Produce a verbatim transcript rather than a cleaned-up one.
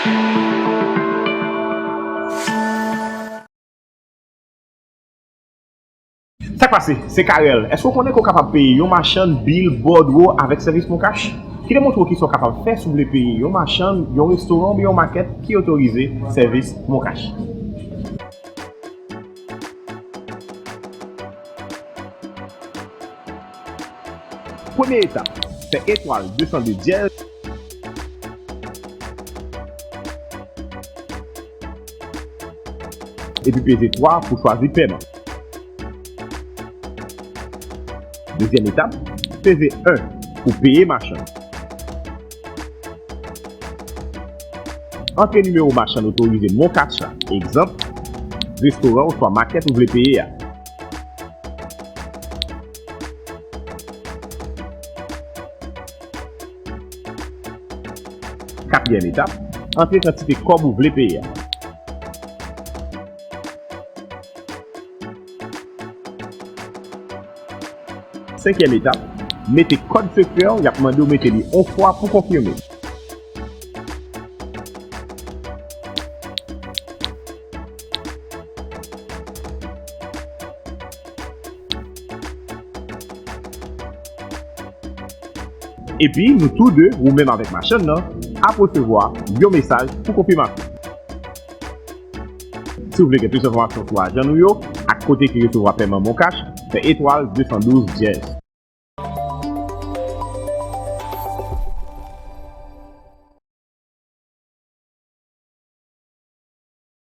Sa k pase? Se Carel. Èske w konnen ke w kapab peye yon machann, bil, bòdwo avèk sèvis MonCash? Kite m montre w kisa w kapab fè si w vle peye yon machann, yon restoran oubyen yon makèt ki otorize sèvis MonCash. Premye etap, fè etwal de san de dyèz. Epi peze twa pou chwazi pèman. Dezyèm etap, peze en pou peye machann. Antre nimewo machann otorize MonCash la, egzanp, restoran oswa makèt ou vle peye a. Katriyèm etap, antre kantite kòb ou vle peye a. Senkyèm etap, mete kòd sekrè w, y ap mande w mete li yon fwa pou konfime. Epi, nou tou de, ou menm avèk machann nan, ap resevwa yon mesaj pou konfimasyon. Si w vle gen plis enfòmasyon sou ajan nou yo ak kote ki resevwa pèman MonCash, fè etwal de san douz dyèz.